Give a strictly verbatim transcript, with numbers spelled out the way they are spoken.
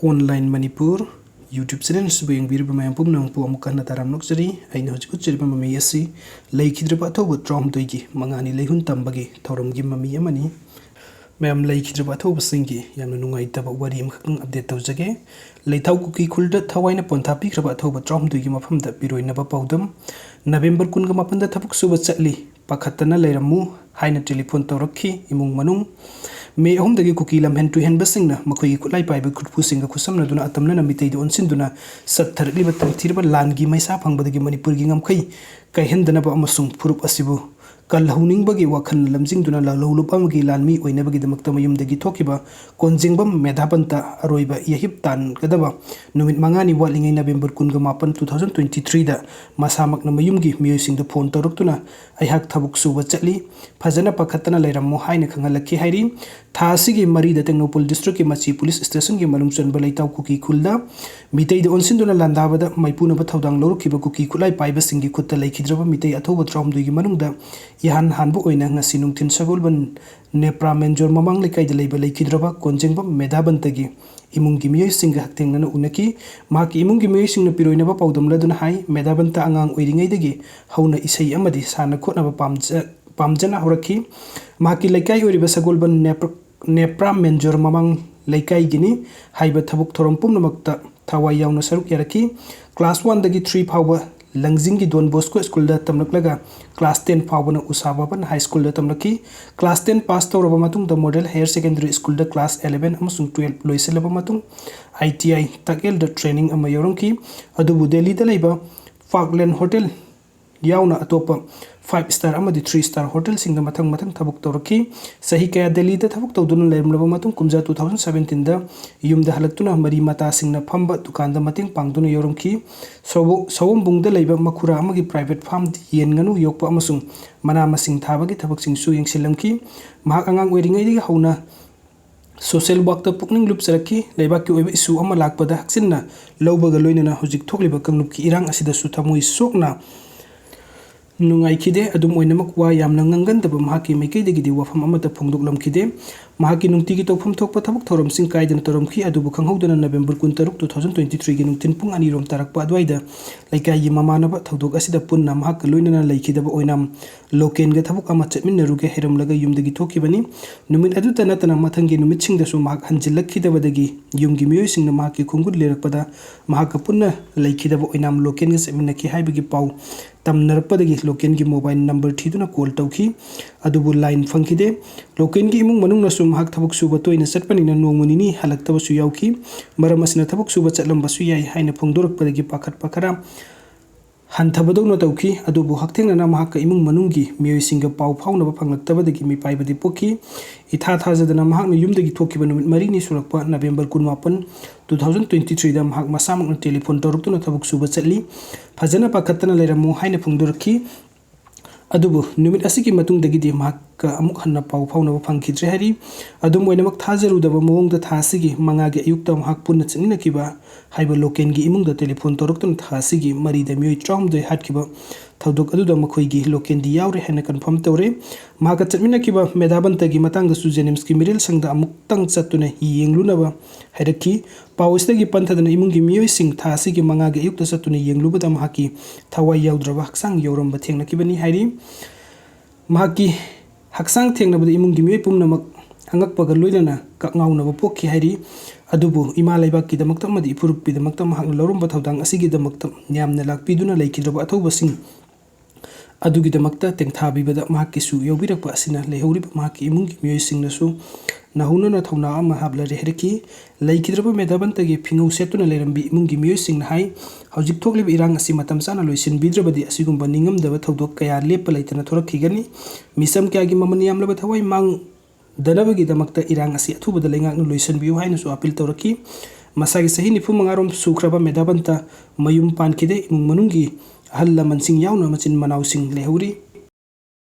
Online Manipur YouTube channel ꯑꯁꯤꯕꯨ ꯌꯦꯡꯕꯤꯔꯤꯕ ꯃꯌꯥꯝ ꯄꯨꯝꯅꯃꯛꯄꯨ ꯑꯃꯨꯛ ꯍꯟꯅ ꯇꯔꯥꯝꯅ ꯑꯣꯛꯆꯔꯤ꯫ ꯑꯩꯅ ꯍꯧꯖꯤꯛ ꯎꯠꯆꯔꯤꯕ ꯃꯃꯤ ꯑꯁꯤ ꯂꯩꯈꯤꯗ꯭ꯔꯕ ꯑꯊꯧꯕ ꯇꯔꯥꯍꯨꯝꯗꯣꯏꯒꯤ ꯃꯉꯥꯅꯤ ꯂꯩꯍꯨꯟ ꯇꯝꯕꯒꯤ ꯊꯧꯔꯝꯒꯤ ꯃꯃꯤ ꯑꯃꯅꯤ꯫ ꯃꯌꯥꯝ, ꯂꯩꯈꯤꯗ꯭ꯔꯕ ꯑꯊꯧꯕꯁꯤꯡꯒꯤ ꯌꯥꯝꯅ ꯅꯨꯡꯉꯥꯏꯇꯕ ꯋꯥꯔꯤ ꯑꯃꯈꯛꯇꯪ update ꯇꯧꯖꯒꯦ꯫ ꯂꯩꯊꯥꯎ ꯀꯨꯀꯤ ꯈꯨꯜꯗ ꯊꯋꯥꯏꯅ ꯄꯣꯟꯊꯥ ꯄꯤꯈ꯭ꯔꯕ ꯑꯊꯧꯕ ꯇꯔꯥꯍꯨꯝꯗꯣꯏꯒꯤ ꯃꯐꯝꯗ ꯄꯤꯔꯣꯏꯅꯕ ꯄꯥꯎꯗꯝ꯫ ꯅꯕꯦꯝꯕꯔ ꯀꯨꯟꯒ ꯃꯥꯄꯟꯗ ꯊꯕꯛ ꯁꯨꯕ ꯆꯠꯂꯤ, ꯄꯥꯈꯠꯇꯅ ꯂꯩꯔꯝꯃꯨ ꯍꯥꯏꯅ ꯇꯦꯂꯤꯐꯣꯟ ꯇꯧꯔꯛꯈꯤ ꯏꯃꯨꯡ ꯃꯅꯨꯡ꯫ ꯃꯦ ꯑꯍꯨꯝꯗꯒꯤ ꯀꯨꯀꯤ ꯂꯝꯍꯦꯟ ꯇꯨꯍꯦꯟꯕꯁꯤꯡꯅ ꯃꯈꯣꯏꯒꯤ ꯈꯨꯠꯂꯥꯏ ꯄꯥꯏꯕ ꯈꯨꯠꯄꯨꯁꯤꯡꯒ ꯈꯨꯠꯁꯝꯅꯗꯨꯅ ꯑꯇꯝꯅꯅ ꯃꯤꯇꯩꯗ ꯑꯣꯟꯁꯤꯟꯗꯨꯅ ꯆꯠꯊꯔꯛꯂꯤꯕ ꯇꯝꯊꯤꯔꯕ ꯂꯥꯟꯒꯤ ꯃꯩꯁꯥ ꯐꯪꯕꯗꯒꯤ ꯃꯅꯤꯄꯨꯔꯒꯤ ꯉꯝꯈꯩ ꯀꯥꯏꯍꯟꯗꯅꯕ ꯑꯃꯁꯨꯡ ꯐꯨꯔꯨꯞ ꯑꯁꯤꯕꯨ ꯀꯜꯍꯧꯅꯤꯡꯕꯒꯤ ꯋꯥꯈꯜꯅ ꯂꯝꯖꯤꯡꯗꯨꯅ ꯂꯥꯜꯍꯧꯂꯨꯞ ꯑꯃꯒꯤ ꯂꯥꯟꯃꯤ ꯑꯣꯏꯅꯕꯒꯤꯗꯃꯛꯇ ꯃꯌꯨꯝꯗꯒꯤ ꯊꯣꯛꯈꯤꯕ ꯀꯣꯟꯖꯦꯡꯕꯝ ꯃꯦꯙꯥꯕꯟꯇ ꯑꯔꯣꯏꯕ ꯌꯥꯍꯤꯞ ꯇꯥꯟꯒꯗꯕ ꯅꯨꯃꯤꯠ ꯃꯉꯥꯅꯤ ꯋꯥꯠꯂꯤꯉꯩ ꯅꯕꯦꯝꯕꯔ ꯀꯨꯟꯒ ꯃꯥꯄꯟ, two thousand twenty threeꯗ ꯃꯁꯥꯃꯛꯅ ꯃꯌꯨꯝꯒꯤ ꯃꯤꯑꯣꯏꯁꯤꯡꯗ ꯐꯣꯟ ꯇꯧꯔꯛꯇꯨꯅ ꯑꯩꯍꯥꯛ ꯊꯕꯛ ꯁꯨꯕ ꯆꯠꯂꯤ, ꯐꯖꯅ ꯄꯥꯈꯠꯇꯅ ꯂꯩꯔꯝꯃꯨ ꯍꯥꯏꯅ ꯈꯪꯍꯜꯂꯛꯈꯤ ꯍꯥꯏꯔꯤ꯫ ꯊꯥ ꯑꯁꯤꯒꯤ ꯃꯔꯤꯗ ꯇꯦꯡꯅꯧꯄꯜ ꯗꯤꯁꯇ꯭ꯔꯤꯛꯀꯤ ꯃꯆꯤ ꯄꯨꯂꯤꯁ ꯁ꯭ꯇꯦꯁꯟꯒꯤ ꯃꯅꯨꯡ ꯆꯟꯕ ꯂꯩꯇꯥꯎ ꯀꯨꯀꯤ ꯈꯨꯜꯗ ꯃꯤꯇꯩꯗ ꯑꯣꯟꯁꯤꯟꯗꯨꯅ ꯂꯥꯟꯗꯥꯕꯗ ꯃꯥꯏꯄꯨꯅꯕ ꯊꯧꯗꯥꯡ ꯂꯧꯔꯛꯈꯤꯕ ꯀꯨꯀꯤ ꯈꯨꯠꯂꯥꯏ ꯄꯥꯏꯕꯁꯤꯡꯒꯤ ꯈꯨꯠꯇ ꯂꯩꯈꯤꯗ꯭ꯔꯕ ꯃꯤꯇꯩ ꯑꯊꯧꯕ ꯇꯔꯥꯍꯨꯝꯗꯣꯏꯒꯤ ꯃꯅꯨꯡꯗ ꯏꯍꯥꯟ ꯍꯥꯟꯕ ꯑꯣꯏꯅ ꯉꯁꯤ ꯅꯨꯡꯊꯤꯜ ꯁꯒꯣꯜꯕꯟ ꯅꯦꯄ꯭ꯔꯥ ꯃꯦꯟꯖꯣꯔ ꯃꯃꯥꯡ ꯂꯩꯀꯥꯏꯗ ꯂꯩꯕ ꯂꯩꯈꯤꯗ꯭ꯔꯕ ꯀꯣꯟꯖꯦꯡꯕꯝ ꯃꯦꯙꯥꯕꯟꯇꯒꯤ ꯏꯃꯨꯡꯒꯤ ꯃꯤꯑꯣꯏꯁꯤꯡꯒ ꯍꯛꯊꯦꯡꯅꯅ ꯎꯅꯈꯤ꯫ ꯃꯍꯥꯛꯀꯤ ꯏꯃꯨꯡꯒꯤ ꯃꯤꯑꯣꯏꯁꯤꯡꯅ ꯄꯤꯔꯣꯏꯅꯕ ꯄꯥꯎꯗꯝꯂꯗꯨꯅ ꯍꯥꯏ, ꯃꯦꯙꯥꯕꯟꯇ ꯑꯉꯥꯡ ꯑꯣꯏꯔꯤꯉꯩꯗꯒꯤ ꯍꯧꯅ ꯏꯁꯩ ꯑꯃꯗꯤ ꯁꯥꯟꯅ ꯈꯣꯠꯅꯕ ꯄꯥꯝꯖ-, ꯄꯥꯝꯖꯅ ꯍꯧꯔꯛꯈꯤ꯫ ꯃꯍꯥꯛꯀꯤ ꯂꯩꯀꯥꯏ ꯑꯣꯏꯔꯤꯕ ꯁꯒꯣꯜꯕꯟ ꯅꯦꯄ꯭ꯔ-, ꯅꯦꯄ꯭ꯔꯥ ꯃꯦꯟꯖꯣꯔ ꯃꯃꯥꯡ ꯂꯩꯀꯥꯏꯒꯤꯅꯤ꯫ ꯍꯥꯏꯕ ꯊꯕꯛ ꯊꯧꯔꯝ ꯄꯨꯝꯅꯃꯛꯇ ꯊꯋꯥꯏ ꯌꯥꯎꯅ ꯁꯔꯨꯛ ꯌꯥꯔꯛꯈꯤ꯫ Class one ꯗꯒꯤ three ꯐꯥꯎꯕ ꯂꯪꯖꯤꯡꯒꯤ ꯗꯣꯟ ꯕꯣꯁꯀꯣ ꯁ꯭ꯀꯨꯜꯗ ꯇꯝꯂꯛꯂꯒ class ten ꯐꯥꯎꯕꯅ ꯎꯁꯥ ꯚꯕꯟ ꯍꯥꯏ ꯁ꯭ꯀꯨꯜꯗ ꯇꯝꯂꯛꯈꯤ꯫ Class ten pass ꯇꯧꯔꯕ ꯃꯇꯨꯡꯗ ꯃꯣꯗꯦꯜ ꯍꯥꯌꯔ ꯁꯦꯀꯦꯟꯗꯔꯤ ꯁ꯭ꯀꯨꯜꯗ class eleven ꯑꯃꯁꯨꯡ twelve ꯂꯣꯏꯁꯤꯜꯂꯕ ꯃꯇꯨꯡ, I T I ꯇꯥꯛꯌꯦꯜꯗ training ꯑꯃ ꯌꯥꯎꯔꯝꯈꯤ꯫ ꯑꯗꯨꯕꯨ ꯗꯦꯜꯂꯤꯗ ꯂꯩꯕ ꯄꯥꯛꯂꯦꯟ ꯍꯣꯇꯦꯜ ꯌꯥꯎꯅ ꯑꯇꯣꯞꯄ five star ꯑꯃꯗꯤ three star ꯍꯣꯇꯦꯜꯁꯤꯡꯗ ꯃꯊꯪ ꯃꯊꯪ ꯊꯕꯛ ꯇꯧꯔꯛꯈꯤ꯫ ꯆꯍꯤ ꯀꯌꯥ ꯗꯦꯜꯂꯤꯗ ꯊꯕꯛ ꯇꯧꯗꯨꯅ ꯂꯩꯔꯝꯂꯕ ꯃꯇꯨꯡ, ꯀꯨꯝꯖꯥ two thousand seventeenꯗ ꯌꯨꯝꯗ ꯍꯜꯂꯛꯇꯨꯅ ꯃꯔꯤ ꯃꯇꯥꯁꯤꯡꯅ ꯐꯝꯕ ꯗꯨꯀꯥꯟꯗ ꯃꯇꯦꯡ ꯄꯥꯡꯗꯨꯅ ꯌꯥꯎꯔꯝꯈꯤ꯫ ꯁꯣꯕꯣ-, ꯁꯑꯣꯝꯕꯨꯡꯗ ꯂꯩꯕ ꯃꯈꯨꯔꯥ ꯑꯃꯒꯤ private farm ꯌꯦꯟ ꯉꯥꯅꯨ ꯌꯣꯛꯄ ꯑꯃꯁꯨꯡ ꯃꯅꯥ ꯃꯁꯤꯡ ꯊꯥꯕꯒꯤ ꯊꯕꯛꯁꯤꯡꯁꯨ ꯌꯦꯡꯁꯤꯜꯂꯝꯈꯤ꯫ ꯃꯍꯥꯛ ꯑꯉꯥꯡ ꯑꯣꯏꯔꯤꯉꯩꯗꯒꯤ ꯍꯧꯅ social workꯇ ꯄꯨꯛꯅꯤꯡ ꯂꯨꯞꯆꯔꯛꯈꯤ꯫ ꯂꯩꯕꯥꯛꯀꯤ ꯑꯣꯏꯕ issue ꯑꯃ ꯂꯥꯛꯄꯗ ꯍꯛꯆꯤꯟꯅ ꯂꯧꯕꯒ ꯂꯣꯏꯅꯅ ꯍꯧꯖꯤꯛ ꯊꯣꯛꯂꯤꯕ ꯀꯥꯡꯂꯨꯞꯀꯤ ꯏꯔꯥꯡ ꯑꯁꯤꯗꯁꯨ ꯊꯃꯣꯏ ꯁꯣꯛꯅ ꯅꯨꯡꯉꯥꯏꯈꯤꯗꯦ꯫ ꯑꯗꯨꯝ ꯑꯣꯏꯅꯃꯛ, ꯋꯥ ꯌꯥꯝꯅ ꯉꯥꯡꯒꯟꯗꯕ ꯃꯍꯥꯛꯀꯤ ꯃꯥꯏꯀꯩꯗꯒꯤꯗꯤ ꯋꯥꯐꯝ ꯑꯃꯠꯇ ꯐꯣꯡꯗꯣꯛꯂꯝꯈꯤꯗꯦ꯫ ꯃꯍꯥꯛꯀꯤ ꯅꯨꯡꯇꯤꯒꯤ ꯇꯧꯐꯝ ꯊꯣꯛꯄ ꯊꯕꯛ ꯊꯧꯔꯝꯁꯤꯡ ꯀꯥꯏꯗꯅ ꯇꯧꯔꯝꯈꯤ꯫ ꯑꯗꯨꯕꯨ ꯈꯪꯍꯧꯗꯅ November ꯀꯨꯟꯇꯔꯨꯛ, two thousand twenty three ꯒꯤ ꯅꯨꯡꯊꯤꯜ ꯄꯨꯡ ꯑꯅꯤꯔꯣꯝ ꯇꯥꯔꯛꯄ ꯑꯗꯨꯋꯥꯏꯗ ꯂꯩꯀꯥꯏꯒꯤ ꯃꯃꯥꯟꯅꯕ ꯊꯧꯗꯣꯛ ꯑꯁꯤꯗ ꯄꯨꯟꯅ ꯃꯍꯥꯛꯀ ꯂꯣꯏꯅꯅ ꯂꯩꯈꯤꯗꯕ ꯑꯣꯏꯅꯥꯝ ꯂꯣꯀꯦꯟꯒ ꯊꯕꯛ ꯑꯃ ꯆꯠꯃꯤꯟꯅꯔꯨꯒꯦ ꯍꯥꯏꯔꯝꯂꯒ ꯌꯨꯝꯗꯒꯤ ꯊꯣꯛꯈꯤꯕꯅꯤ꯫ ꯅꯨꯃꯤꯠ ꯑꯗꯨꯇ ꯅꯠꯇꯅ ꯃꯊꯪꯒꯤ ꯅꯨꯃꯤꯠꯁꯤꯡꯗꯁꯨ ꯃꯍꯥꯛ ꯍꯟꯖꯤꯜꯂꯛꯈꯤꯗꯕꯗꯒꯤ ꯌꯨꯝꯒꯤ ꯃꯤꯑꯣꯏꯁꯤꯡꯅ ꯃꯍꯥꯛꯀꯤ ꯈꯣꯡꯒꯨꯜ ꯂꯤꯔꯛꯄꯗ ꯃꯍꯥꯛꯀ ꯄꯨꯟꯅ ꯂꯩꯈꯤꯗꯕ ꯑꯣꯏꯅꯥꯝ ꯂꯣꯀꯦꯟꯒ ꯆꯠꯃꯤꯟꯅꯈꯤ ꯍꯥꯏꯕꯒꯤ ꯄꯥꯎ ꯇꯝꯅꯔꯛꯄꯗꯒꯤ ꯂꯣꯀꯦꯟꯒꯤ mobile number ꯊꯤꯗꯨꯅ call ꯇꯧꯈꯤ꯫ ꯑꯗꯨꯕꯨ line ꯐꯪꯈꯤꯗꯦ꯫ ꯂꯣꯀꯦꯟꯒꯤ ꯏꯃꯨꯡ ꯃꯅꯨꯡꯅꯁꯨ ꯃꯍꯥꯛ ꯊꯕꯛ ꯁꯨꯕ ꯇꯣꯏꯅ ꯆꯠꯄꯅꯤꯅ ꯅꯣꯡꯃ ꯅꯤꯅꯤ ꯍꯜꯂꯛꯇꯕꯁꯨ ꯌꯥꯎꯈꯤ꯫ ꯃꯔꯝ ꯑꯁꯤꯅ ꯊꯕꯛ ꯁꯨꯕ ꯆꯠꯂꯝꯕꯁꯨ ꯌꯥꯏ ꯍꯥꯏꯅ ꯐꯣꯡꯗꯣꯔꯛꯄꯗꯒꯤ ꯄꯥꯈꯠꯄ ꯈꯔ ꯍꯟꯊꯕꯗꯧꯅ ꯇꯧꯈꯤ꯫ ꯑꯗꯨꯕꯨ ꯍꯛꯊꯦꯡꯅꯅ ꯃꯍꯥꯛꯀ ꯏꯃꯨꯡ ꯃꯅꯨꯡꯒꯤ ꯃꯤꯑꯣꯏꯁꯤꯡꯒ ꯄꯥꯎ ꯐꯥꯎꯅꯕ ꯐꯪꯂꯛꯇꯕꯗꯒꯤ ꯃꯤꯄꯥꯏꯕꯗꯤ ꯄꯣꯛꯈꯤ꯫ ꯏꯊꯥ ꯊꯥꯖꯗꯅ ꯃꯍꯥꯛꯅ ꯌꯨꯝꯗꯒꯤ ꯊꯣꯛꯈꯤꯕ ꯅꯨꯃꯤꯠ ꯃꯔꯤꯅꯤ ꯁꯨꯔꯛꯄ November ꯀꯨꯟꯃꯥꯄꯟ, two thousand twenty three ꯗ ꯃꯍꯥꯛ ꯃꯁꯥꯃꯛꯅ telephone ꯇꯧꯔꯛꯇꯨꯅ ꯊꯕꯛ ꯁꯨꯕ ꯆꯠꯂꯤ꯫ ꯐꯖꯅ ꯄꯥꯈꯠꯇꯅ ꯂꯩꯔꯝꯃꯨ ꯍꯥꯏꯅ ꯐꯣꯡꯗꯣꯔꯛꯈꯤ꯫ ꯑꯗꯨꯕꯨ ꯅꯨꯃꯤꯠ ꯑꯁꯤꯒꯤ ꯃꯇꯨꯡꯗꯒꯤꯗꯤ ꯃꯍꯥꯛꯀ ꯑꯃꯨꯛ ꯍꯟꯅ ꯄꯥꯎ ꯐꯥꯎꯅꯕ ꯐꯪꯈꯤꯗ꯭ꯔꯦ ꯍꯥꯏꯔꯤ꯫ ꯑꯗꯨꯝ ꯑꯣꯏꯅꯃꯛ, ꯊꯥꯖꯔꯨꯗꯕ ꯃꯑꯣꯡꯗ ꯊꯥ ꯑꯁꯤꯒꯤ ꯃꯉꯥꯒꯤ ꯑꯌꯨꯛꯇ ꯃꯍꯥꯛ ꯄꯨꯟꯅ ꯆꯠꯃꯤꯟꯅꯈꯤꯕ ꯍꯥꯏꯕ ꯂꯣꯀꯦꯟꯒꯤ ꯏꯃꯨꯡꯗ telephone ꯇꯧꯔꯛꯇꯨꯅ ꯊꯥ ꯑꯁꯤꯒꯤ ꯃꯔꯤꯗ ꯃꯤꯑꯣꯏ ꯇꯔꯥꯍꯨꯝꯗꯣꯏ ꯍꯥꯠꯈꯤꯕ ꯊꯧꯗꯣꯛ ꯑꯗꯨꯗ ꯃꯈꯣꯏꯒꯤ ꯂꯣꯀꯦꯟꯗꯤ ꯌꯥꯎꯔꯦ ꯍꯥꯏꯅ confirm ꯇꯧꯔꯦ꯫ ꯃꯍꯥꯛꯀ ꯆꯠꯃꯤꯟꯅꯈꯤꯕ ꯃꯦꯙꯥꯕꯟꯇꯒꯤ ꯃꯇꯥꯡꯗꯁꯨ JNIMSꯀꯤ ꯃꯤꯔꯦꯜ ꯁꯪꯗ ꯑꯃꯨꯛꯇꯪ ꯆꯠꯇꯨꯅ ꯌꯦꯡꯂꯨꯅꯕ ꯍꯥꯏꯔꯛꯈꯤ꯫ ꯄꯥꯎ ꯑꯁꯤꯗꯒꯤ ꯄꯟꯊꯗꯅ ꯏꯃꯨꯡꯒꯤ ꯃꯤꯑꯣꯏꯁꯤꯡ ꯊꯥ ꯑꯁꯤꯒꯤ ꯃꯉꯥꯒꯤ ꯑꯌꯨꯛꯇ ꯆꯠꯇꯨꯅ ꯌꯦꯡꯂꯨꯕꯗ ꯃꯍꯥꯛꯀꯤ ꯊꯋꯥꯏ ꯌꯥꯎꯗ꯭ꯔꯕ ꯍꯛꯆꯥꯡ ꯌꯥꯎꯔꯝꯕ ꯊꯦꯡꯅꯈꯤꯕꯅꯤ ꯍꯥꯏꯔꯤ꯫ ꯃꯍꯥꯛꯀꯤ ꯍꯛꯆꯥꯡ ꯊꯦꯡꯅꯕꯗ ꯏꯃꯨꯡꯒꯤ ꯃꯤꯑꯣꯏ ꯄꯨꯝꯅꯃꯛ ꯑꯉꯛꯄꯒ ꯂꯣꯏꯅꯅ ꯀꯛꯉꯥꯎꯅꯕ ꯄꯣꯛꯈꯤ ꯍꯥꯏꯔꯤ꯫ ꯑꯗꯨꯕꯨ ꯏꯃꯥ ꯂꯩꯕꯥꯛꯀꯤꯗꯃꯛꯇ ꯑꯃꯗꯤ ꯏꯄꯨꯔꯨꯞꯀꯤꯗꯃꯛꯇ ꯃꯍꯥꯛꯅ ꯂꯧꯔꯝꯕ ꯊꯧꯗꯥꯡ ꯑꯁꯤꯒꯤꯗꯃꯛꯇ ꯌꯥꯝꯅ ꯂꯥꯛꯄꯤꯗꯨꯅ ꯂꯩꯈꯤꯗ꯭ꯔꯕ ꯑꯊꯧꯕꯁꯤꯡ ꯑꯗꯨꯒꯤꯗꯃꯛꯇ ꯇꯦꯡꯊꯥꯕꯤꯕꯗ ꯃꯍꯥꯛꯀꯤꯁꯨ ꯌꯥꯎꯕꯤꯔꯛꯄ ꯑꯁꯤꯅ ꯂꯩꯍꯧꯔꯤꯕ ꯃꯍꯥꯛꯀꯤ ꯏꯃꯨꯡꯒꯤ ꯃꯤꯑꯣꯏꯁꯤꯡꯅꯁꯨ ꯅꯧꯍꯧꯅꯅ ꯊꯧꯅꯥ ꯑꯃ ꯍꯥꯞꯂꯔꯦ ꯍꯥꯏꯔꯛꯈꯤ꯫ ꯂꯩꯈꯤꯗ꯭ꯔꯕ ꯃꯦꯙꯥꯕꯟꯇꯒꯤ ꯐꯤꯉꯧ ꯁꯦꯠꯇꯨꯅ ꯂꯩꯔꯝꯕꯤ ꯏꯃꯨꯡꯒꯤ ꯃꯤꯑꯣꯏꯁꯤꯡꯅ ꯍꯥꯏ, ꯍꯧꯖꯤꯛ ꯊꯣꯛꯂꯤꯕ ꯏꯔꯥꯡ ꯑꯁꯤ ꯃꯇꯝ ꯆꯥꯅ ꯂꯣꯏꯁꯤꯟꯕꯤꯗ꯭ꯔꯕꯗꯤ ꯑꯁꯤꯒꯨꯝꯕ ꯅꯤꯡꯉꯝꯗꯕ ꯊꯧꯗꯣꯛ ꯀꯌꯥ ꯂꯦꯞꯄ ꯂꯩꯇꯅ ꯊꯣꯔꯛꯈꯤꯒꯅꯤ꯫ ꯃꯤꯆꯝ ꯀꯌꯥꯒꯤ ꯃꯃꯜ ꯌꯥꯝꯂꯕ ꯊꯋꯥꯏ ꯃꯥꯡ ꯗꯅꯕꯒꯤꯗꯃꯛꯇ ꯏꯔꯥꯡ ꯑꯁꯤ ꯑꯊꯨꯕꯗ ꯂꯩꯉꯥꯛꯅ ꯂꯣꯏꯁꯤꯟꯕꯤꯌꯨ ꯍꯥꯏꯅꯁꯨ appeal ꯇꯧꯔꯛꯈꯤ꯫ ꯃꯁꯥꯒꯤ ꯆꯍꯤ ꯅꯤꯐꯨ ꯃꯉꯥ ꯔꯣꯝ ꯁꯨꯈ꯭ꯔꯕ ꯃꯦꯙꯥꯕꯟꯇ ꯃꯌꯨꯝ ꯄꯥꯟꯈꯤꯗꯦ꯫ ꯏꯃꯨꯡ ꯃꯅꯨꯡꯒꯤ ꯑꯍꯜ ꯂꯃꯟꯁꯤꯡ ꯌꯥꯎꯅ ꯃꯆꯤꯟ ꯃꯅꯥꯎꯁꯤꯡ ꯂꯩꯍꯧꯔꯤ꯫